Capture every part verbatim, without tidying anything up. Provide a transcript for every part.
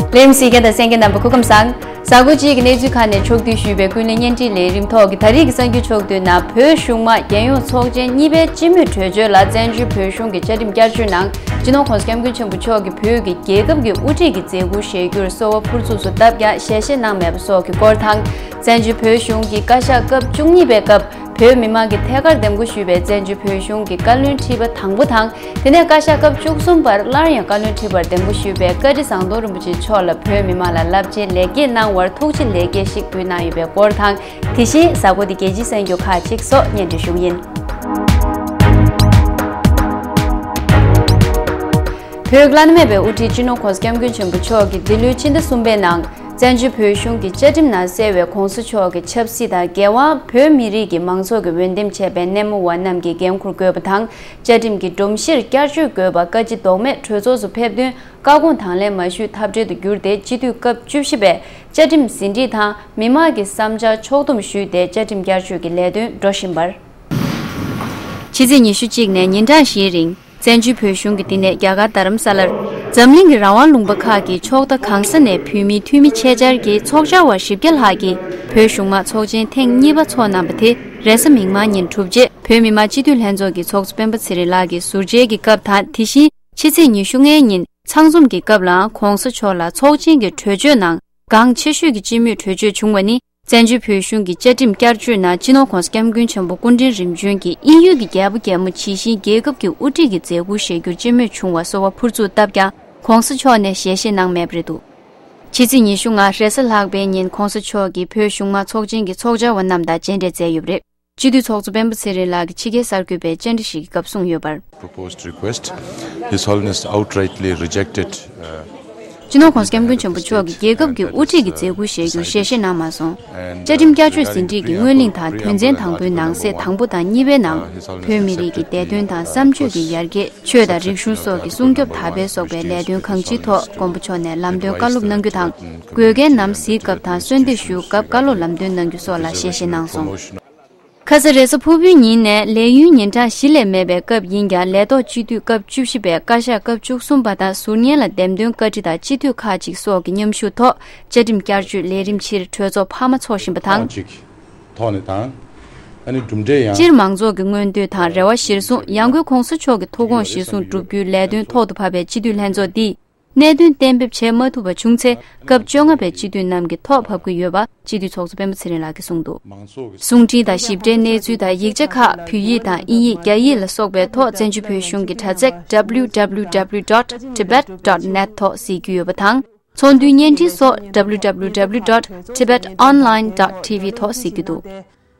ལས་རིམ་གཟིགས་མཁན་དང་གསན་མཁན་རྣམ་པ་སྐུ་ཁམས་བཟང་། གཟའ་འཁོར་གཅིག་གི་གནས་ཚུལ་ཁག་ནས་ཕྱོགས་བསྡུས་ཞུས་པའི་ཀུན་གླེང་བརྙན་འཕྲིན་ལས་རིམ་ཐོག་གི་ད་རེས་ཀྱི་གསར་འགྱུར་ཕྱོགས་བསྡུས་ནང་བོད་གཞུང་དམངས་རྒྱལ་ཡོངས་ཚོགས་ཆེན་གཉིས་པའི་སྤྱི་མོས་གྲོས་ཆོད་ལ་བཙན་བྱོལ་བོད་གཞུང་གིས་བཅའ་ཁྲིམས་བསྐྱར་བཅོས་ནང་སྤྱི་ནོར་༸གོང་ས་༸སྐྱབས་མགོན་ཆེན་པོ་མཆོག་གིས་བོད་ཀྱི་རྒྱལ་ཁབ་ཀྱི་དབུ་ཁྲིད་ཀྱི་མཛད་ཁུར་བཞེས་རྒྱུར་གསོལ་བ་ཕུར་ཚུགས་སུ་བཏབ་ཀྱང་ཞལ་བཞེས་གནང་མེད་པ་སོགས་ཀྱི་སྐོར་དང་། བཙན་བྱོལ་བོད་གཞུང་གི་བཀའ་ཤག་སྐབས་བཅུ་གཉིས་པའི་སྐབས། བོད་མི་མང་གིས་ཐད་ཀར་འདེམས་བསྐོ་ཞུས་པའི་བཙན་བྱོལ་བོད་གཞུང་གི་བཀའ་བློན་ཁྲི་པ་དང་པོ་དང་། དེ་ནས་བཀའ་ཤག་སྐབས་བཅུ་གསུམ་པར་སླར་ཡང་བཀའ་བློན་ཁྲི་པར་འདེམས་བསྐོ་ཞུས་པའི་བཀའ་ཁྲི་ཟམ་གདོང་རིན་པོ་ཆེ་མཆོག་ལ་བོད་མི་མང་ལ་རླབས་ཆེན་ལེགས་སྐྱེས་གནང་བར་ཐུགས་རྗེ་ལེགས་སྐྱེས་ཤིག་ཕུལ་གནང་ཡོད་པའི་སྐོར་དང་། དེ་བཞིན་གཟའ་འཁོར་འདིའི་རྒྱལ་སྤྱིའི་གསར་འགྱུར་ཁག་ཅིག་སོགས་སྙན་སྒྲོན་ཞུ་གི་ཡིན། བོད་བླ་ན་མེད་པའི་དབུ་ཁྲིད་སྤྱི་ནོར་༸གོང་ས་༸སྐྱབས་མགོན་ཆེན་པོ་མཆོག་གིས་འདི་ལོའི་ཕྱི་ཟླ་གསུམ་པའི་ནང་། བཙན་བྱོལ་བོད་གཞུང་གི་བཅའ་ཁྲིམས་ནང་གསལ་བའི་༸གོང་ས་མཆོག་གི་ཆབ་སྲིད་དང་འགལ་བའམ་བོད་མི་རིགས་ཀྱི་མང་ཚོགས་ཀྱིས་འོས་འདེམས་བྱས་པའི་སྣེ་མོ་བ་རྣམས་ཀྱིས་འགན་འཁུར་དགོས་པ་དང་། བཅའ་ཁྲིམས་ཀྱི་སྒྲོམ་གཞིར་བསྐྱར་བཅོས་དགོས་པ་བཀའ་སྤྱི་ལྡོག་མེད་གྲོས་ཚོགས་སུ་ཕེབས་དོན་བཀའ་དགོངས་དང་ལེན་མ་ཞུས་ཐབས་བྲལ་དུ་གྱུར་ཏེ། སྤྱི་འཐུས་སྐབས་བཅུ་བཞི་པས་བཅའ་ཁྲིམས་ཟིན་བྲིས་དང་མི་མང་གི་བསམ་འཆར་ཕྱོགས་བསྡོམས་ཞུས་ཏེ། བཅའ་ཁྲིམས་བསྐྱར་བཅོས་ཀྱི་ལས་དོན་འགྲོ་བཞིན་པར། ཕྱི་ཚེས་ཉི་ཤུ་གཅིག་ནས་ཉིན་གྲངས་བཞིའི་རིང་། བཙན་བྱོལ་བོད་གཞུང་གི་འདི་ནས་རྒྱ་གར་རྡ་རམ་ས་ལར། འཛམ་གླིང་གི་རང་དབང་ལུང་པ་ཁག་གི་ཕྱོགས་མཐའ་གང་ས་ནས་བོད་མིའི་འཐུས་མི་ཆེད་བཅར་གྱིས་ཚོགས་བཅར་བ་བཞི་བརྒྱ་ལྷག་གིས་བོད་གཞུང་དམངས་ཚོགས་ཆེན་ཐེངས་གཉིས་པ་འཚོགས་གནང་བ་དེ་རེས་གཟའ་མིག་དམར་ཉིན་གྲུབ་རྗེས། བོད་མི་མང་སྤྱི་འཐུས་ལྷན་ཚོགས་ཀྱི་ཚོགས་གཙོ་སྤེན་པ་ཚེ་རིང་ལགས་ཀྱིས་ཟུར་མཇལ་གྱི་སྐབས་དང་། དེ་བཞིན་ཕྱི་ཚེས་ཉི་ཤུ་ལྔའི་ཉིན་ཚང་འཛོམས་ཀྱི་སྐབས་ལའང་༸གོང་ས་མཆོག་ལ་ཚོགས་ཆེན་གྱི་གྲོས་ཆོད་ནང་འགངས་ཆེ་ཤོས་ཀྱི་སྤྱི་མོས་གྲོས་ཆོད་བྱུང་བ་ནི། བཙན་བྱོལ་བོད་གཞུང་གི་བཅའ་ཁྲིམས་བསྐྱར་བཅོས་ནང་སྤྱི་ནོར་༸གོང་ས་༸སྐྱབས་མགོན་ཆེན་པོ་སྐུ་ཕྲེང་རིམ་བྱོན་གྱིས་དབྱིན་ཡུལ་གྱི་རྒྱལ་པོ་རྒྱལ་མོ་ཇི་བཞིན་རྒྱལ་ཁབ་ཀྱི་དབུ་ཁྲིད་ཀྱི་མཛད་ཁུར་བཞེས་རྒྱུར་སྤྱི་མོས་བྱུང་བར་གསོལ་བ་ཕུར་ཚུགས་བཏབ་ཀྱང་༸གོང་ས་མཆོག་ནས་ཞལ་བཞེས་གནང་མེད་པ་རེད་འདུག་ཕྱི་ཚེས་ཉི་ཤུ་ལྔ་རེས་གཟའ་ལྷག་པའི་ཉིན་༸གོང་ས་མཆོག་གིས་བོད་གཞུང་དམངས་ཚོགས་ཆེན་གྱི་ཚོགས་བཅར་བ་རྣམས་དང་མཇལ་འཕྲད་མཛད་ཡོད་པ་རེད། སྤྱི་འཐུས་ཚོགས་གཙོ་སྤེན་པ་ཚེ་རིང་ལགས་ཀྱིས་ཕྱི་རྒྱལ་གསར་འགོད་པའི་བཅར་འདྲི་ཞིག་གི་སྐབས་གསུངས་ཡོད་པར། Proposed request, His Holiness outrightly rejected, uh, སྤྱི་ནོར་༸གོང་ས་༸སྐྱབས་མགོན་ཆེན་པོ་མཆོག་གིས་རྒྱལ་ཁབ་ཀྱི་དབུ་ཁྲིད་ཀྱི་མཛད་ཁུར་བཞེས་རྒྱུར་ཞལ་བཞེས་གནང་མ་སོང་། བཅའ་ཁྲིམས་བསྐྱར་བཅོས་ཟིན་བྲིས་ཀྱི་སྔོན་གླེང་དང་དོན་ཚན་དང་པོའི་ནང་གསེས་དང་པོ་དང་གཉིས་པའི་ནང་། བོད་མི་རིགས་ཀྱི་བདེ་དོན་དང་བསམ་སྤྱོད་ཀྱི་ཡར་རྒྱས། ཆོས་དང་རིག་གཞུང་སོགས་ཀྱི་སྲུང་སྐྱོབ་དར་སྤེལ་སོགས་པའི་ལས་དོན་གང་ཅིའི་ཐོག་མགོན་པོ་མཆོག་ནས་ལམ་སྟོན་བཀའ་སློབ་གནང་རྒྱུ་དང་། དགོས་གལ་ནམ་གཟིགས་སྐབས་དང་གསོལ་འདེབས་ཞུ་སྐབས་བཀའ་སློབ་ལམ་སྟོན་གནང་རྒྱུ་སོགས་ལ་ཞལ་བཞེས་གནང་སོང་། ཁ་ས་རེས་གཟའ་ཕུར་བུའི་ཉིན་ནས་ལས་ཡུན་ཉིན་གྲངས་བཞི་ལས་མེད་པའི་སྐབས་ཡིན་ཀྱང་། ལས་ཐོག་སྤྱི་འཐུས་སྐབས་བཅུ་བཞི་པས་བཀའ་ཤག་སྐབས་བཅུ་གསུམ་པ་དང་ཟུར་ཉན་ལ་འདེམས་ཐོན་བཀའ་ཁྲི་དང་སྤྱི་འཐུས་ཁག་ཅིག་སོགས་ཀྱི་མཉམ་ཞུགས་ཐོག་བཅའ་ཁྲིམས་བསྐྱར་བཅོས་ལས་རིམ་ཕྱིར་གྲོས་ཚོགས་འཕར་མ་འཚོགས་བཞིན་པ་དང་། ཐོག་ནས་དང་། ཨ་ནི་གྲུབ་འབྲས་ཡང་སྤྱིར་མང་ཚོགས་ཀྱི་མངོན་འདོད་དང་རེ་བ་གཞིར་བཟུང་། ཡང་སྒོས་༸གོང་ས་མཆོག་གི་ཐུགས་དགོངས་གཞིར་བཟུང་བསྒྲུབ་རྒྱུའི་ལས་དོན་ཐོག་ཏུ་བབས་པའི་སྤྱི་འཐུས་ལྷན་ཚོགས་འདིས། གནད་དོན་གཏན་འབེབས་བྱེད་མ་ཐུབ་པ་བྱུང་ཚེ། སྐབས་བཅོ་ལྔ་པའི་སྤྱི་འཐུས་རྣམས་ཀྱི་ཐོག་བབས་ཀྱི་ཡོད་པ་སྤྱི་འཐུས་ཚོགས་གཙོ་སྤེན་པ་ཚེ་རིང་ལགས་ཀྱིས་གསུངས་འདུག་གསུང་འཕྲིན་དང་ཞིབ་ཕྲའི་གནས་ཚུལ་དང་ཡིག་ཆ་ཁག་བོད་ཡིག་དང་དབྱིན་ཡིག་རྒྱ་ཡིག་ལ་སོགས་པའི་ཐོག་བཙན་བྱོལ་བོད་གཞུང་གི་དྲ་ཚིགས་W W W dot tibet dot net ཐོག་གཟིགས་རྒྱུ་ཡོད་པ་དང་། ཚོགས་འདུའི་བརྙན་འཕྲིན་སོགས་W W W dot tibet online dot T V ཐོག་གཟིགས་རྒྱུ་འདུག་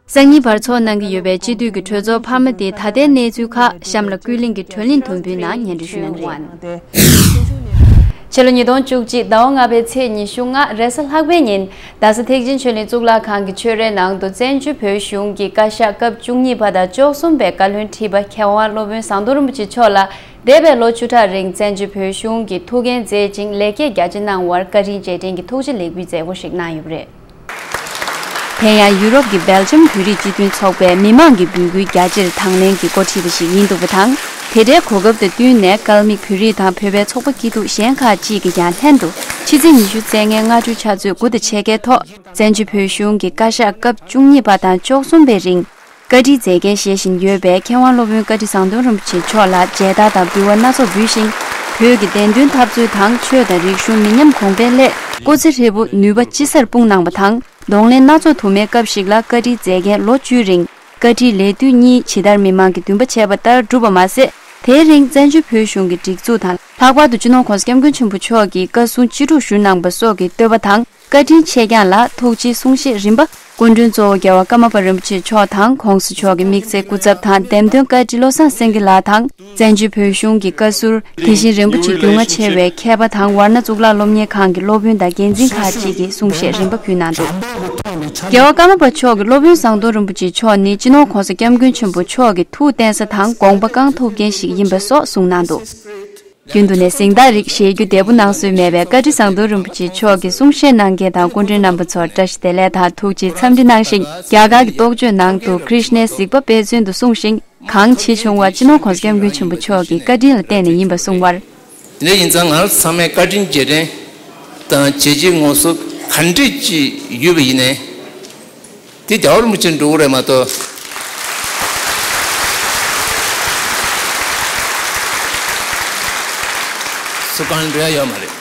སང་ཉིན་བར་འཚོགས་གནང་གི་ཡོད་པའི་སྤྱི་འཐུས་ཀྱི་གྲོས་ཚོགས་འཕར་མ་དེའི་ད་ལྟའི་གནས་ཚུལ་ཁག་གཤམ་ལ་ཀུན་གླེང་གི་བགྲོ་གླེང་དུམ་བུའི་ནང་སྙན་སྒྲོན་ཞུ་གནང་གི་རེད། ཕྱི་ལོ་ཉིས་སྟོང་བཅུ་གཅིག་ཟླ་བ་ལྔ་པའི་ཚེས་ཉི་ཤུ་ལྔ་རེས་གཟའ་ལྷག་པའི་ཉིན། རྡ་ས་ཐེག་ཆེན་ཆོས་གླིང་གཙུག་ལག་ཁང་གི་ཆོས་རའི་ནང་དུ་བཙན་བྱོལ་བོད་གཞུང་གི་བཀའ་ཤག་སྐབས་བཅུ་གཉིས་པ་དང་བཅུ་གསུམ་པའི་བཀའ་བློན་ཁྲི་པ་མཁས་དབང་སློབ་དཔོན་ཟམ་གདོང་རིན་པོ་ཆེ་མཆོག་ལ། འདས་པའི་ལོ་བཅུ་ཕྲག་རིང་བཙན་བྱོལ་བོད་གཞུང་གི་ཐུགས་འགན་མཛད་ཅིང་ལེགས་སྐྱེས་རྒྱ་ཆེ་གནང་བར་བཀའ་དྲིན་རྗེས་དྲན་གྱི་ཐུགས་རྗེ་ལེགས་འབུལ་མཛད་སྒོ་ཞིག་གནང་ཡོད་པ་རེད། དེ་ཡང་ཡུ་རོབ་ཀྱི་སྦེལ་ཇམ་བོད་རིགས་སྤྱི་མཐུན་ཚོགས་པས་མི་མང་གི་འབོད་སྐུལ་རྒྱ་ཆེར་དང་ལེན་གྱིས་འགོ་ཁྲིད་པ་ཞིག་ཡིན་འདུག་པ་དང་། དེ་འབྲེལ་གོ་སྐབས་དང་བསྟུན་ནས་སྐལ་མིག་བོད་རིགས་དང་བོད་པའི་ཚོགས་པ་སྐྱིད་སྡུག་གཞན་ཁག་ཅིག་གིས་ཀྱང་ལྷན་དུ་ཕྱི་ཚེས་ཉི་ཤུ་རྩ་ལྔའི་སྔ་དྲོའི་ཆུ་ཚོད་དགུ་དང་ཕྱེད་ཀའི་ཐོག་བཙན་བྱོལ་བོད་གཞུང་གི་བཀའ་ཤག་སྐབས་བཅུ་གཉིས་པ་དང་བཅུ་གསུམ་པའི་རིང་། བཀའ་ཁྲིའི་མཛད་འགན་བཞེས་བཞིན་ཡོད་པའི་མཁས་དབང་སློབ་དཔོན་བཀའ་ཁྲི་ཟམ་གདོང་རིན་པོ་ཆེ་མཆོག་ལ་མཇལ་དར་དང་འབུལ་བ་སྣ་ཚོགས་འབུལ་ཞིང་། བོད་ཀྱི་བདེན་དོན་འཐབ་རྩོད་དང་ཆོས་དང་རིག་གཞུང་མི་ཉམས་གོང་འཕེལ་སླད་སྐུ་ཚེ་ཧྲིལ་པོ་ནུས་པ་ཅི་གསར་སྤུངས་གནང་བ་དང་། གདོང་ལེན་སྣ་ཚོགས་ཐུབ་མའི་སྐབས་ཤིག་ལ་བཀའ་ཁྲིའི་མཛད་འགན་ལོ་བཅུའི་རིང་། བཀའ་ཁྲིའི་ལས་དུས་གཉིས་ཇི་ལྟར་མི་མང་གིས་འདུན་པ་བྱས་པ་ལྟར་བསྒྲུབས་པ་མ་ཟད། དེའི་རིང་བཙན་བྱོལ་བོད་གཞུང་གི་སྒྲིག་འཛུགས་དང་། ལྷག་པར་དུ་སྤྱི་ནོར་༸གོང་ས་༸སྐྱབས་མགོན་ཆེན་པོ་མཆོག་གིས་བཀའ་གསུང་ཅི་སྒྲུབ་ཞུ་གནང་པ་སོགས་ཀྱི་བསྟོད་པ་དང་། བཀའ་དྲིན་ཆེ་བསྐྱངས་ལ་ཐུགས་རྗེའི་གསུང་བཤད་རིམ་པ། སྐུ་མགྲོན་གཙོ་བོ་རྒྱལ་བ་ཀརྨ་པ་རིན་པོ་ཆེ་མཆོག་དང་། ༸གོང་ས་མཆོག་གི་དམིགས་བསལ་སྐུ་ཚབ་དང་། འདེམས་ཐོན་བཀའ་ཁྲི་བློ་བཟང་སེང་གེ་ལགས་དང་། བཙན་བྱོལ་བོད་གཞུང་གི་བཀའ་ཟུར། དེ་བཞིན་རིན་པོ་ཆེ་རྒྱུས་མངའ་ཆེ་བའི་མཁས་པ་དང་། ཝཱ་ཎ་གཙུག་ལག་སློབ་གཉེར་ཁང་གི་སློབ་དཔོན་དང་འགན་འཛིན་ཁག་ཅིག་གིས་གསུང་བཤད་རིམ་པ་ཕུལ་གནང་འདུག་རྒྱལ་བ་ཀརྨ་པ་མཆོག་གི་སློབ་དཔོན་ཟམ་གདོང་རིན་པོ་ཆེ་མཆོག་ནི་སྤྱི་ནོར་༸གོང་ས་༸སྐྱབས་མགོན་ཆེན་པོ་མཆོག་གི་ཐུགས་བརྟེན་ས་དང་དགོངས་པ་བསྐང་ཐུབ་མཁན་ཞིག་ཡིན་པ་སོགས་གསུངས་གནང་འདུག་རྒྱུན་དུ་ནས་གཟེངས་རྟགས་རིགས་བཞེས་རྒྱུ་བདེ་པོ་གནང་སྲོལ་མེད་པས། བཀའ་ཁྲི་ཟམ་གདོང་རིན་པོ་ཆེ་མཆོག་གིས་གསུང་བཤད་གནང་མཁན་དང་སྐུ་མགྲོན་རྣམ་པ་ཚོར་བཀྲ་ཤིས་བདེ་ལེགས་དང་ཐུགས་རྗེའི་འཚམས་འདྲི་གནང་ཞིང་། རྒྱ་གར་གྱི་རྟོགས་བརྗོད་ནང་དུ་ཀྲིཤ་ནའི་གཟིགས་པ་དཔེ་མཚོན་དུ་གསུངས་ཤིང་། གང་ཇི་བྱུང་བ་སྤྱི་ནོར་༸གོང་ས་༸སྐྱབས་མགོན་ཆེན་པོ་མཆོག་གི་བཀའ་དྲིན་ལ་བརྟེན་ནས་ཡིན་པ་གསུངས་པར། དེ་འདྲ་ཡིན་ཙང་ང་རང་ཚོ་ཚང་མས་བཀའ་དྲིན་རྗེས་དྲན་ དང་བྱས་རྗེས་ངོ་སོ་ག་འདྲས་ཅིག་ཡོད་པ་ཡིན་ནའི། དེ་རྒྱལ་བ་རིན་པོ་ཆེ་འགྲོ་གི་རེད་མ་གཏོགས། སུ་གང་འགྲོ་ཡ་ཡོད་མ་རེད།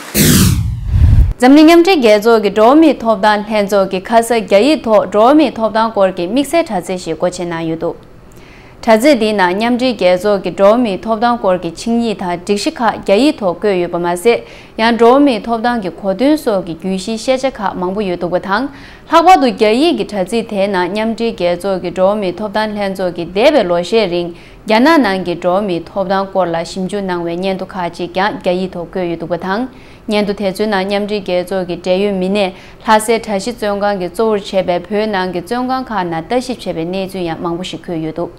འཛམ་གླིང་མཉམ་འབྲེལ་རྒྱལ་ཚོགས་ཀྱི་འགྲོ་བ་མིའི་ཐོབ་ཐང་ལྷན་ཚོགས་ཀྱིས་ཁ་ས་རྒྱ་ཡིག་ཐོག་འགྲོ་བ་མིའི་ཐོབ་ཐང་སྐོར་གྱི་དམིགས་བསལ་དྲ་ཚིགས་ཤིག་སྒོ་ཕྱེ་གནང་ཡོད་འདུག་དྲ་ཚིགས་འདིའི་ནང་མཉམ་འབྲེལ་རྒྱལ་ཚོགས་ཀྱི་འགྲོ་བ་མིའི་ཐོབ་ཐང་སྐོར་གྱི་ཆིངས་ཡིག་དང་སྒྲིག་གཞི་ཁག་རྒྱ་ཡིག་ཐོག་བཀོད་ཡོད་པ་མ་ཟད། ཡང་འགྲོ་བ་མིའི་ཐོབ་ཐང་གི་གོ་དོན་སོགས་ཀྱི་རྒྱུད་བཞིའི་ཤེས་བྱ་ཁག་མང་པོ་ཡོད་འདུག་པ་དང་། ལྷག་པར་དུ་རྒྱ་ཡིག་གི་དྲ་ཚིགས་དེའི་ནང་མཉམ་འབྲེལ་རྒྱལ་ཚོགས་ཀྱི་འགྲོ་བ་མིའི་ཐོབ་ཐང་ལྷན་ཚོགས་ཀྱིས་འདས་པའི་ལོ་ཤས་རིང་རྒྱ་ནག་ནང་གི་འགྲོ་བ་མིའི་ཐོབ་ཐང་སྐོར་ལ་ཞིབ་འཇུག་གནང་བའི་སྙན་ཐོ་ཁག་ཅིག་ཀྱང་རྒྱ་ཡིག་ཐོག་བཀོད་ཡོད་འདུག་པ་དང་། སྙན་ཐོ་དེ་ཚོའི་ནང་མཉམ་འབྲེལ་རྒྱལ་ཚོགས་ཀྱི་འབྲེལ་ཡོད་མི་སྣས་ལྷ་སའི་གྲྭ་བཞི་བཙོན་ཁང་གིས་གཙོ་བོར་བྱས་པའི་བོད་ནང་གི་བཙོན་ཁང་ཁག་ནང་ལྟ་ཞིབ་བྱས་པའི་གནས་ཚུལ་ཡང་མང་པོ་ཞིག་འཁོད་ཡོད་འདུག་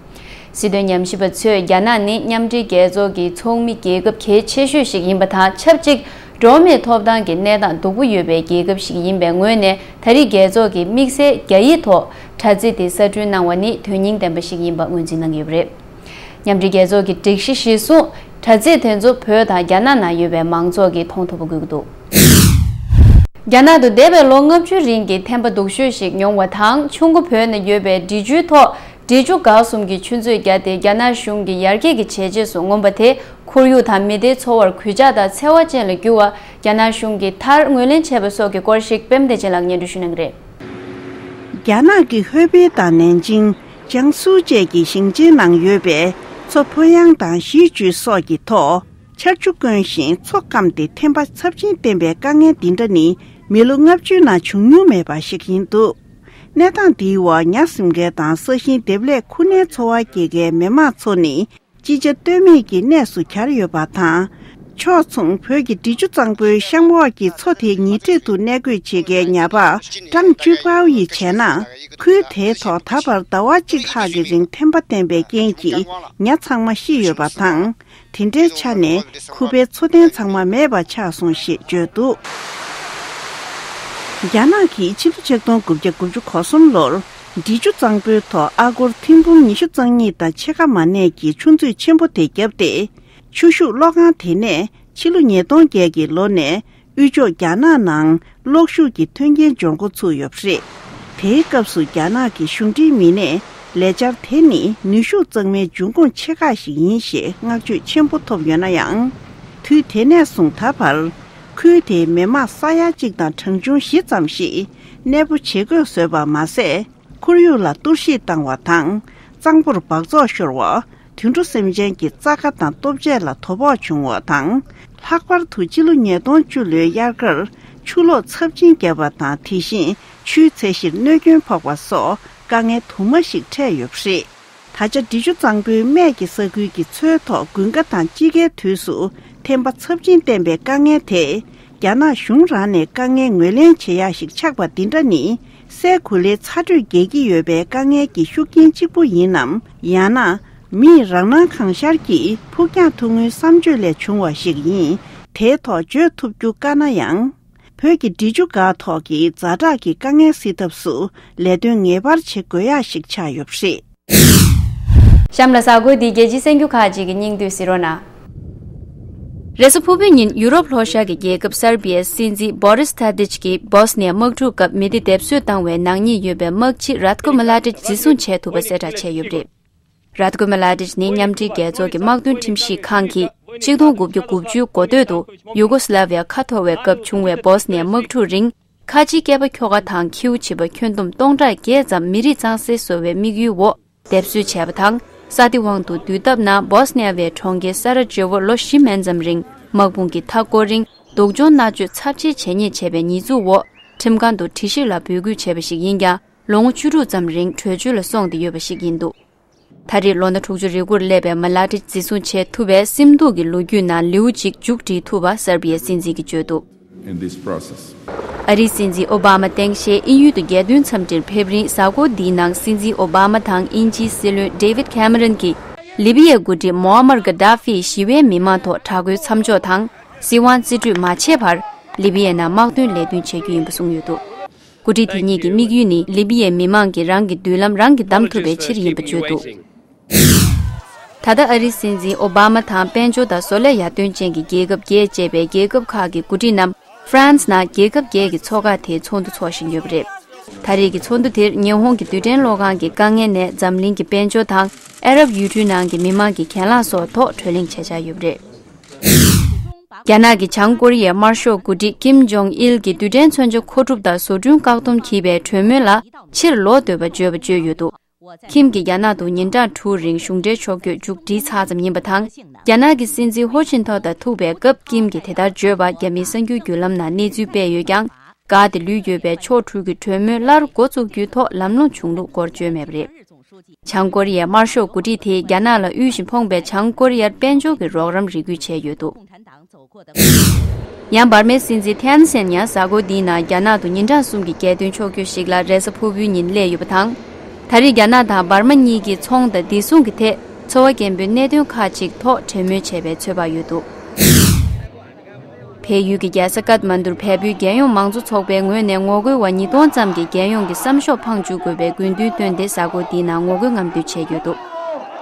སྲིད་དོན་ཉམས་ཞིབ་པ་ཚོས་རྒྱ་ནག་ནི་མཉམ་འབྲེལ་རྒྱལ་ཚོགས་ཀྱི་ཚོགས་མི་རྒྱལ་ཁབ་གལ་ཆེ་ཤོས་ཤིག་ཡིན་པ་དང་ཆབས་ཅིག་འགྲོ་བ་མིའི་ཐོབ་ཐང་གི་གནས་སྟངས་སྡུག་པོ་ཡོད་པའི་རྒྱལ་ཁབ་ཞིག་ཡིན་པའི་ངོས་ནས། ད་རེས་རྒྱལ་ཚོགས་ཀྱིས་དམིགས་བསལ་རྒྱ་ཡིག་ཐོག་དྲ་ཚིགས་དེ་གསར་སྐྲུན་གནང་བ་ནི་དོན་སྙིང་ལྡན་པ་ཞིག་ཡིན་པ་ངོས་འཛིན་གནང་ཡོད་པ་རེད། མཉམ་འབྲེལ་རྒྱལ་ཚོགས་ཀྱི་སྒྲིག་གཞི་གཞིར་བཟུང་། དྲ་ཚིགས་དེ་ཚོ་བོད་དང་རྒྱ་ནག་ནང་ཡོད་པའི་མང་ཚོགས་ཀྱིས་མཐོང་ཐུབ་པ་དགོས་ཀྱི་འདུག་རྒྱ་ནག་ཏུ་འདས་པའི་ལོ་ལྔ་བཅུའི་རིང་གི་ཐན་པ་སྡུག་ཤོས་ཤིག་མྱོང་བ་དང་། ཆུང་ཀུ་བོད་ནང་ཡོད་པའི་འབྲི་ཆུའི་ཐོག་འབྲི་ཆུ་སྒང་གསུམ་གྱི་ཆུ་མཛོད་བརྒྱབ་སྟེ། རྒྱ་ནག་གཞུང་གི་ཡར་རྒྱས་ཀྱི་བྱས་རྗེས་སུ་མངོན་པ་དེ། ཁོར་ཡུག་དང་མི་སྡེའི་འཚོ་བར་གུས་ཕྱག་དང་འཚེ་བ་ཅན་ལ་འགྱུར་བ་རྒྱ་ནག་གཞུང་གིས་མཐར་ངོས་ལེན་བྱས་པ་སོགས་ཀྱི་སྐོར་ཞིག་པད་མ་བདེ་ཆེན་ལགས་སྙན་སྒྲོན་ཞུ་གནང་གི་རེད། རྒྱ་ནག་གི་ཧོའེ་པེ་དང་ནན་ཅིང་། ཅང་སུའུ་བཅས་ཀྱི་ཞིང་ཆེན་ནང་ཡོད་པའི་མཚོ་ཕོ་ཡང་དང་ཞི་ཅུའུ་སོགས་ཀྱི་ཐོག་ཆར་ཆུ་དཀོན་ཞིང་མཚོ་སྐམ་སྟེ་ཐན་པ་ཚབས་ཆེན་བསྟན་པའི་དཀའ་ངལ་འདི་འདྲ་ནི་མི་ལོ་ལྔ་བཅུའི་ནང་བྱུང་མྱོང་མེད་པ་ཞིག་ཡིན་འདུག་གནས་སྟངས་འདིའི་འོག་ཉ་གསོད་མཁན་དང་ས་ཞིང་འདེབས་ལས་ཁུ་ནའི་འཚོ་བ་སྐྱེལ་མཁན་མི་མང་ཚོ་ནི། ཅི་བྱ་གཏོལ་མེད་ཀྱི་གནས་སུ་གྱར་ཡོད་པ་དང་། ཕྱོགས་མཚུངས་བོད་ཀྱི་འབྲི་ཆུ་གཙང་པོའི་གཤམ་འོག་གི་མཚོ་དེའི་ཉེ་འཁྲིས་དུ་གནས་སྡོད་བྱེད་མཁན་ཉ་པ་ཀྲང་ཅུས་པའོ་ཡིས་བྱས་ན། ཁུལ་དེའི་ཐོག་ད་བར་ཟླ་བ་གཅིག་ལྷག་གི་རིང་ཐན་པ་བསྟན་པའི་རྐྱེན་གྱིས་ཉ་ཚང་མ་ཤི་ཡོད་པ་དང་། དེ་འདྲའི་ཆ་ནས་ཁུ་པའི་འཚོ་རྟེན་ཚང་མ་མེད་པ་ཆགས་སོང་ཞེས་བརྗོད་འདུག་རྒྱ་ནག་གིས་ཕྱི་ལོ་ཆིག་སྟོང་དགུ་བརྒྱ་དགུ་བཅུ་གོ་གསུམ་ལོར། འབྲི་ཆུ་གཙང་པོའི་ཐོག་ཨ་སྒོར་ཐེར་འབུམ་ཉི་ཤུ་རྩ་གཉིས་དང་ཕྱེད་ཀ་མ་གནས་ཀྱི་ཆུ་མཛོད་ཆེན་པོ་དེ་བརྒྱབ་སྟེ། ཆུ་ཤུགས་གློག་ཁང་དེ་ནས་ཕྱི་ལོ་ཉིས་སྟོང་བརྒྱད་ཀྱི་ལོ་ནས་དབུས་ཕྱོགས་རྒྱ་ནག་ནང་གློག་ཤུགས་ཀྱི་མཐུན་རྐྱེན་སྦྱོར་འགོ་ཚུགས་ཡོད་པ་རེད། དེའི་སྐབས་སུ་རྒྱ་ནག་གི་གཞུང་འབྲེལ་མི་སྣས་ལས་འཆར་དེ་ནི་ནུས་ཤུགས་གཙང་མའི་འབྱུང་ཁུངས་ཆེ་ཁག་ཞིག་ཡིན་ཞེས་བསྔགས་བརྗོད་ཆེན་པོ་ཐོབ་ཡོད་ན་ཡང་། དུས་དེ་ནས་བཟུང་ད་བར། ཁུལ་དེའི་མི་མང་ས་ཡ་གཅིག་དང་གྲངས་ཆུང་བཞི་ཙམ་ཞིག་གནས་སྤོ་བྱེད་དགོས་བཟོས་པ་མ་ཟད། ཁོར་ཡུག་ལ་གཏོར་བཤིག་བཏང་བ་དང་། གཙང་པོར་འབག་བཙོག་ཤོར་བ། དུད་འགྲོ་སེམས་ཅན་གྱི་རྩྭ་ཁ་དང་ལྟོ་ཆས་ལ་དོ་ཕོག་བྱུང་བ་དང་། ལྷག་པར་དུ་ཕྱི་ལོ་ཉིས་སྟོང་བཅུ་ལོའི་དབྱར་ཁར་ཆུ་ལོག་ཚབས་ཆེན་བརྒྱབ་པ་དང་། དེ་བཞིན་ཆུའི་ཚད་གཞིར་གནོད་སྐྱོན་ཕོག་པ་སོགས་དཀའ་ངལ་དུ་མ་ཞིག་འཕྲད་ཡོད་པ་རེད། ད་ཆ་འབྲི་ཆུ་གཙང་པོའི་སྨད་ཀྱི་ས་ཁུལ་གྱི་མཚོའི་ཐོག་དགུན་ཁ་དང་དཔྱིད་ཀའི་དུས་སུ་ཐན་པ་ཚབས་ཆེན་བསྟན་པའི་དཀའ་ངལ་དེ། རྒྱ་ནག་གཞུང་རང་ནས་དཀའ་ངལ་ངོས་ལེན་བྱེད་ཡག་ཞིག་ཆགས་པ་འདི་འདྲ་ནི། སའི་གོ་ལའི་ཚ་དྲོད་རྒྱས་ཀྱི་ཡོད་པའི་དཀའ་ངལ་གྱི་ཤུགས་རྐྱེན་གཅིག་པུ་ཡིན་ནམ། ཡང་ན། མིས་རང་སྣང་གང་ཤར་གྱིས་ཕུགས་རྒྱང་ཐུང་ངུའི་བསམ་སྤྱོད་ལས་བྱུང་བ་ཞིག་ཡིན། དེའི་ཐོག་བརྗོད་ཐུབ་རྒྱུ་དཀའ་ན་ཡང་། བོད་ཀྱི་འབྲི་ཆུ་འགག་ཐོག་གི་ཛ་དྲག་གི་དཀའ་ངལ་སེལ་ཐབས་སུ་ལས་དོན་ངེས་པར་བྱེད་དགོས་ཡག་ཞིག་ཆགས་ཡོད་པ་རེད། གཤམ་ལ་གཟའ་འཁོར་འདིའི་རྒྱལ་སྤྱིའི་གསར་འགྱུར་ཁག་ཅིག་གི་སྙིང་བསྡུས་གཟིགས་རོགས་གནང་། རེས་གཟའ་ཕུར་བུའི་ཉིན་ཡུ་རོབ་ལྷོ་ཤར་གྱི་རྒྱལ་ཁབ་སར་བྷི་ཡའི་སྲིད་འཛིན་བྷོ་རིས་ཐ་དིཆ་གིས་བྷོ་སི་ནི་ཡ་དམག་འཁྲུག་སྐབས་མི་སྡེ་སྡེབ་གསོད་བཏང་བའི་ནག་ཉེས་ཡོད་པའི་དམག་སྤྱི་རཱ་ཐི་ཀོ་མི་ལ་ཏིཆ་འཛིན་བཟུང་བྱས་ཐུབ་པ་གསལ་བསྒྲགས་བྱས་ཡོད་པ་རེད། རཱ་ཐི་ཀོ་མི་ལ་ཏིཆ་ནི་མཉམ་འབྲེལ་རྒྱལ་ཚོགས་ཀྱི་དམག་དོན་ཁྲིམས་ཞིབ་ཁང་གིས་ཆིག་སྟོང་དགུ་བརྒྱ་དགུ་བཅུའི་འགོ་སྟོད་དུ་ཡུ་གོ་སི་ལ་ཝི་ཡ་ཁ་འཐོར་བའི་སྐབས་བྱུང་བའི་བྷོ་སི་ནི་ཡ་དམག་འཁྲུག་རིང་། ཁ་ཆེའི་སྐྱེས་པ་ཁྱོ་ག་དང་ཁྱིའུ་བྱིས་པ་ཁྱོན་བསྡོམས་སྟོང་ཕྲག་བརྒྱད་ཙམ་མི་རིགས་གཙང་སེལ་བཟོ་བའི་དམིགས་ཡུལ་འོག་སྡེབ་གསོད་བྱས་པ་དང་། ས་དེ་དབང་དུ་བསྡུས་སྟབས་ནང་བྷོ་སི་ནི་ཡ་བའི་གྲོང་ཁྱེར་ས་ར་ཇོ་བོར་ལོ་བཞི་མན་ཙམ་རིང་དམག་དཔུང་གིས་མཐའ་བསྐོར་རིང་། སྡུག་སྦྱོང་མནར་གཅོད་ཚབས་ཆེའི་བྱས་ཉེས་བྱས་པའི་ཉེས་འཛུགས་འོག་ཁྲིམས་ཁང་དུ་དྲི་ཞིབ་ལ་འབོད་སྐུལ་བྱས་པ་ཞིག་ཡིན་ཀྱང་། ལོ་ངོ་བཅུ་དྲུག་ཙམ་རིང་བྲོས་བྱོལ་ལ་སོང་སྟེ་ཡོད་པ་ཞིག་ཡིན་འདུག་ད་རེས་ལོ་ན་དྲུག་ཅུ་རེ་དགུར་སླེབས་པའི་མི་ལ་ཏིཆ་འཛིན་བཟུང་བྱེད་ཐུབ་པའི་སེམས་སྡུག་གི་ལོ་རྒྱུས་ནང་ལེའུ་གཅིག་མཇུག་སྒྲིལ་ཐུབ་པ་སར་བྷི་ཡའི་སྲིད་འཛིན་གྱིས་བརྗོད་འདུག་ཨ་རིའི་སྲིད་འཛིན་ཨོ་བྷ་མ་སྟངས་དཔྱལ་དབྱིན་ཡུལ་དུ་རྒྱལ་དོན་འཚམས་འདྲིར་ཕེབས་རིང་། གཟའ་འཁོར་འདིའི་ནང་སྲིད་འཛིན་ཨོ་བྷ་མ་དང་དབྱིན་ཇིའི་སྲིད་བློན་ཌེ་ཝིད་ཁེ་མ་རོན་གྱིས་ལི་བི་ཡའི་འགོ་ཁྲིད་མོ་ཨ་མར་གྷ་ཌ་ཕིའི་ཞི་བའི་མི་མང་ཐོག་དྲག་རྒོལ་མཚམས་འཇོག་དང་། སྲིད་དབང་རྩིས་སྤྲོད་མ་བྱས་བར་ལི་བི་ཡའི་ནང་དམག་དོན་ལས་དོན་བྱ་རྒྱུ་ཡིན་པ་གསུངས་ཡོད་འདུག་འགོ་ཁྲིད་དེ་གཉིས་ཀྱི་དམིགས་ཡུལ་ནི་ལི་བི་ཡའི་མི་མང་གིས་རང་གི་མདུན་ལམ་རང་གིས་བདམས་ཐུབ་པའི་ཕྱིར་ཡིན་པ་བརྗོད་འདུག་ད་ལྟ་ཨ་རིའི་སྲིད་འཛིན་ཨོ་བྷ་མ་དང་དཔལ་འབྱོར་དང་བཟོ་ལས་ཡར་ཐོན་ཅན་གྱི་རྒྱལ་ཁབ་བརྒྱད་བཅས་པའི་རྒྱལ་ཁབ་ཁག་གི་འགོ་ཁྲིད་རྣམས་ ཧྥ་རན་སི་ནང་རྒྱལ་ཁབ་བརྒྱད་ཀྱི་མཚོ་འགག་དེའི་ཚོགས་འདུ་འཚོགས་བཞིན་ཡོད་པ་རེད། ད་རེས་ཀྱི་ཚོགས་འདུ་དེར་ཉི་ཧོང་གི་རྡུལ་ཕྲན་གློག་ཁང་གི་དཀའ་ངལ་ནས་འཛམ་གླིང་གི་དཔལ་འབྱོར་དང་ཨ་རབ་ཡུལ་གྲུའི་ནང་གི་མི་མང་གི་གྱེན་ལངས་སོགས་ཐོག་གྲོས་གླེང་བྱེད་འཆར་ཡོད་པ་རེད། རྒྱ་ནག་གི་བྱང་ཀོ་རི་ཡའི་དམར་ཤོག་འགོ་ཁྲིད་ཀིམ་ཇོང་ཨིལ་གྱི་རྡུལ་ཕྲན་མཚོན་ཆ་མཁོ་སྒྲུབ་དང་བཟོ་སྐྲུན་བཀག་སྡོམ་བགྱིས་པའི་གྲོས་མོལ་ལ་ཕྱིར་ལོག་འདོད་པ་བརྗོད་པ་བརྗོད་ཡོད་འདུག་ཀིམ་གྱིས་རྒྱ་ནག་ཏུ་ཉིན་གྲངས་དྲུག་རིང་གཞུང་འབྲེལ་ཕྱོགས་བསྐྱོད་མཇུག་སྒྲིལ་ཚར་ཙམ་ཡིན་པ་དང་། རྒྱ་ནག་གི་སྲིད་འཛིན་ཧོ་ཅིན་ཐོ་དང་ཐུག་པའི་སྐབས་ཀིམ་གྱིས་དེ་ལྟར་བརྗོད་པ་རྒྱ་མིའི་གསར་འགྱུར་བརྒྱུད་ལམ་ནང་གནས་ཚུལ་སྤེལ་ཡོད་ཀྱང་། འགག་སྟེ་ལུས་ཡོད་པའི་ཕྱོགས་དྲུག་གི་གྲོས་མོལ་སླར་འགོ་བཙུགས་རྒྱུའི་ཐོག་ལམ་ལྷོང་བྱུང་ལུགས་སྐོར་བརྗོད་མེད་པ་རེད། བྱང་ཀོ་རི་ཡའི་དམར་ཤོག་འགོ་ཁྲིད་དེས་རྒྱ་ནག་ལ་དབུས་ཤིང་ཕོངས་པའི་བྱང་ཀོ་རི་ཡར་དཔལ་འབྱོར་གྱི་རོགས་རམ་རེ་སྐུལ་བྱས་ཡོད་འདུག་ཡང་འབར་མའི་སྲིད་འཛིན་ཐེན་སེན་ཡང་གཟའ་འཁོར་འདིའི་ནང་རྒྱ་ནག་ཏུ་ཉིན་གྲངས་གསུམ་གྱི་རྒྱལ་སྟོན་ཕྱོགས་བསྐྱོད་ཞིག་ལ་རེས་གཟའ་ཕུར་བུའི་ཉིན་སླེབས་ཡོད་པ་དང་། ད་རེས་རྒྱ་ནག་དང་འབར་མ་གཉིས་ཀྱིས་ཚོང་དང་བདེ་སྲུང་གི་ཐད་ཚོར་བ་སྐྱེན་པོའི་གནད་དོན་ཁག་ཅིག་ཐོག་གྲོས་མོལ་བྱས་པའི་ཚོད་དཔག་ཡོད་འདུག་བལ་ཡུལ་གྱི་རྒྱལ་ས་ཀཏ་མན་དུར་བལ་པོའི་རྒྱལ་ཡོངས་མང་གཙོ་ཚོགས་པའི་ངོས་ནས་ངོ་རྒོལ་བ་ཉིས་སྟོང་ཙམ་གྱིས་རྒྱལ་ཡོངས་ཀྱི་བསམ་ཤོག་འཕངས་འཇུག་དགོས་པའི་དགོས་འདུན་བཏོན་ཏེ་གཟའ་འཁོར་འདིའི་ནང་ངོ་རྒོལ་རྔམ་སྟོན་བྱས་ཡོད་འདུག་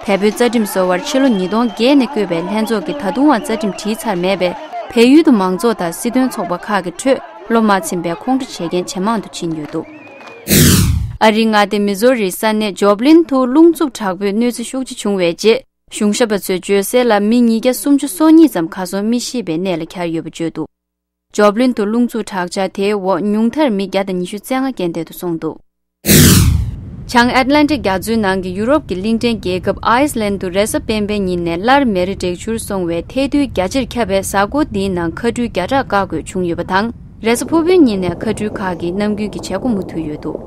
བལ་པོའི་རྩ་ཁྲིམས་བཟོ་བར་ཕྱི་ལོ་ཉིས་སྟོང་བརྒྱད་ནས་བསྐོས་པའི་ལྷན་ཚོགས་ཀྱིས་ད་དུང་བ་རྩ་ཁྲིམས་བྲིས་ཚར་མེད་པས། བལ་ཡུལ་དུ་མང་ཚོགས་དང་སྲིད་དོན་ཚོགས་པ་ཁག་གི་ཁྲོད་བློ་མ་ཚིམ་པའི་ཁོང་ཁྲོ་བྱེད་མཁན་ཇེ་མང་དུ་ཕྱིན་ཡོད་འདུག་ཨ་རིའི་མངའ་སྡེ་མི་ཟོ་རིའི་ས་གནས་ཇོབ་ལིན་དུ་རླུང་འཚུབ་དྲག་པོས་གནོད་འཚེ་ཤུགས་ཆེ་བྱུང་བའི་རྗེས། གཞུང་ཞབས་པ་ཚོས་བརྗོད་གསལ་ལ་མི་ཉིས་བརྒྱ་སུམ་ཅུ་སོ་གཉིས་ཙམ་གར་སོང་མི་ཤི་བའི་གནས་ལ་གྱར་ཡོད་པ་བརྗོད་འདུག་ཇོབ་ལིན་དུ་རླུང་འཚུབ་དྲག་ཆར་དེའི་འོག་ཉུང་མཐར་མི་བརྒྱ་དང་ཉི་ཤུ་རྩ་ལྔ་རྐྱེན་འདས་དུ་སོང་འདུག་བྱང་ཨེཊ་ལན་ཊིག་རྒྱ་མཚོའི་ནང་གི་ཡུ་རོབ་ཀྱི་གླིང་ཕྲན་རྒྱལ་ཁབ་ཨའི་སི་ལན་དུ་རེས་གཟའ་སྤེན་པའི་ཉིན་ནས་སླར་མེ་རི་འབྲེག་འཕྱུར་སོང་བའི་ཐལ་རྡུལ་རྒྱ་ཆེར་ཁྱབ་པས་གཟའ་འཁོར་འདིའི་ནང་མཁའ་འགྲུལ་བརྒྱ་ཕྲག་བཀག་དགོས་བྱུང་ཡོད་པ་དང་། རེས་གཟའ་ཕུར་བུའི་ཉིན་ནས་མཁའ་འགྲུལ་ཁག་གིས་ནམ་རྒྱུན་གྱི་བྱེད་སྒོ་མུ་མཐུད་ཡོད་འདུག་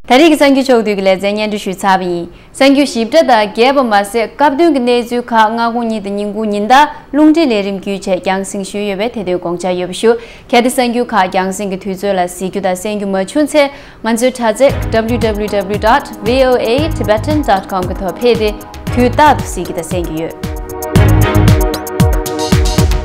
ད་རེས་ཀྱི་གསར་འགྱུར་ཕྱོགས་བསྡུས་ཀྱི་ལེ་ཚན་སྙན་སྒྲོན་ཞུས་ཚར་བ་ཡིན། གསར་འགྱུར་ཞིབ་ཕྲ་དང་རྒྱས་པ་མ་ཟད་སྐབས་དོན་གྱི་གནས་ཚུལ་ཁག་སྔ་དགོང་གཉིས་དང་ཉིན་གུང་ཉིན་ལྟར་རླུང་འཕྲིན་ལས་རིམ་བརྒྱུད་བཅས་རྒྱང་སྲིང་ཞུས་ཡོད་པས་དེ་དོན་དགོངས་འཇགས་ཡོད་པ་ཞུ། གལ་ཏེ་གསར་འགྱུར་ཁག་རྒྱང་སྲིང་གི་དུས་ཚོད་ལ་གཟིགས་རྒྱུ་དང་གསན་རྒྱུ་མ་བྱུང་ཚེ་ང་ཚོའི་དྲ་ཚིགས་W W W dot V O A Tibetan dot com གི་ཐོག་ཕེབས་ཏེ་དུས་རྟག་ཏུ་གཟིགས་རྒྱུ་དང་གསན་རྒྱུ་ཡོད།